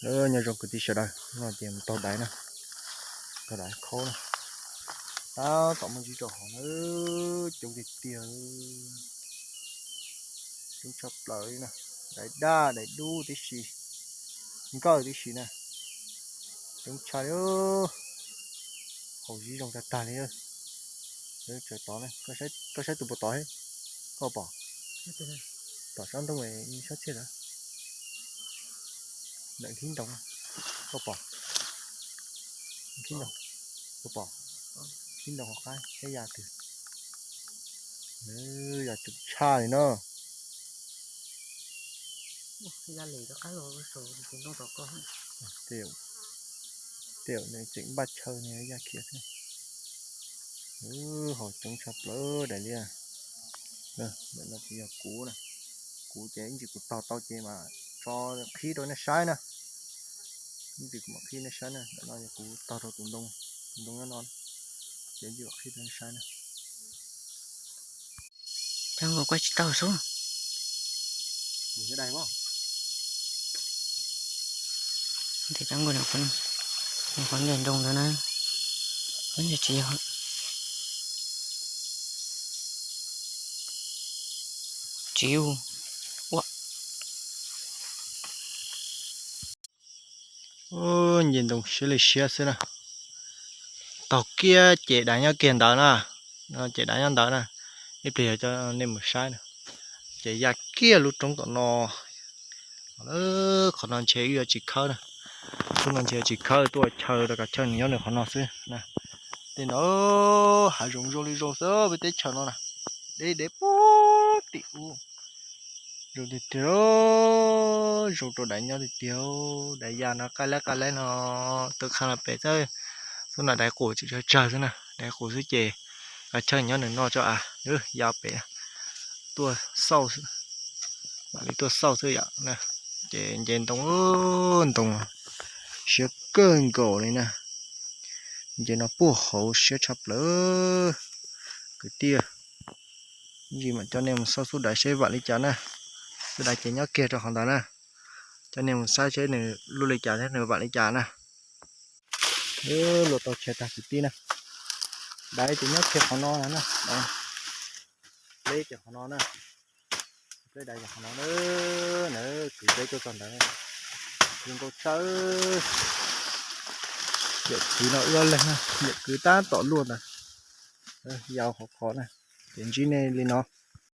Nyob zoo kwv tij sawv daws, no ces mus taug daiv na, taug daiv khaub na. Tab tom muaj ntsib rau hauv na, coob tiag tiag, coob tshaj plaws li na. Daiv daj daiv dub tib si, nkawj tib si na, coob tshaj li. Haus zib zoo tag tag li. Tov, koj saib tus puas tod, koj pom? Tom sab ntoo, sab txhiaj lawm, ntawm khib ntoo, koj pom? Khib ntoo, koj pom? Khib ntoo hauv qab saib ya twg. Ya coob tshaj li no. Tej zaum nws tseem npaj chaw nws ya khiav xwb. Haus coob tshaj plaws daim liaj. Ntawm no ces yog kuv na, kuv ces ib ntsis kuv taug tau ces mas tso qhib rau nej saib na. Ib ntsis kuv mam qhib nej saib na, ntawm no yog kuv taug rau tus ntoo, tus ntoo nyob no, ces ib ntsis kuv qhib rau nej saib na. Cov nkaus kuj tsis tau xwb. Mus dai, tes cov nkaus qhov, qhov ntawm nroog ntawd na, tsis yog, tsis yog ua. Nce ntoo siab li siab xwb na. Taug kiag ces daiv nyob kiag ntawd na, ces daiv nyob ntawd na. Ib pliag yog coj nej mus saib na, ces ya kiag lub roob tom no. Qhov no ntshe wb yuav tsis khawb na, lub no ntshe yuav tsis khawb, tuaj ua chaw rau kav chaw nws nyob nws qhov no xwb na. Tej no hav zoov zoo li zoo xwb peb teb chaws no na, deb deb puag tim ub. Zoo tiag tiag, zoo rau daiv nyob tiag tiag, daiv ya no qab lab qab lab no, tuaj qha no pem xwb, xub no daiv qus tsis tsawg tsawg xwb na, daiv qus xwb ces kav chaw nyob nws noj tso a, ya pem tuaj xauj, mam li tuaj xauj xwb yom. Ces nce ntoo, ntoo siab kawg nkaus li na, nce no puag hauv siab tshaj plaws kwv tij. Ib ntsis mam coj nej mus xauj xub daiv seb vam li cas na, xub daiv ces nyob kiag rau qhov ntawd na, coj nej mus saib seb nws luaj li cas thiab nws vam li cas na. Luaj tau chaw tag kwv tij na, daiv ces nyob kiag qhov no na, deb ces qhov no na, deb daiv ces qhov no na, kwv deb tuaj txog ntawd, zoo nkauj tshaj. Yawm kwv no wb leeg na, yawm kwv tab tom luaj ntawd, yau hauv qhov na, ces ntsib nej li no.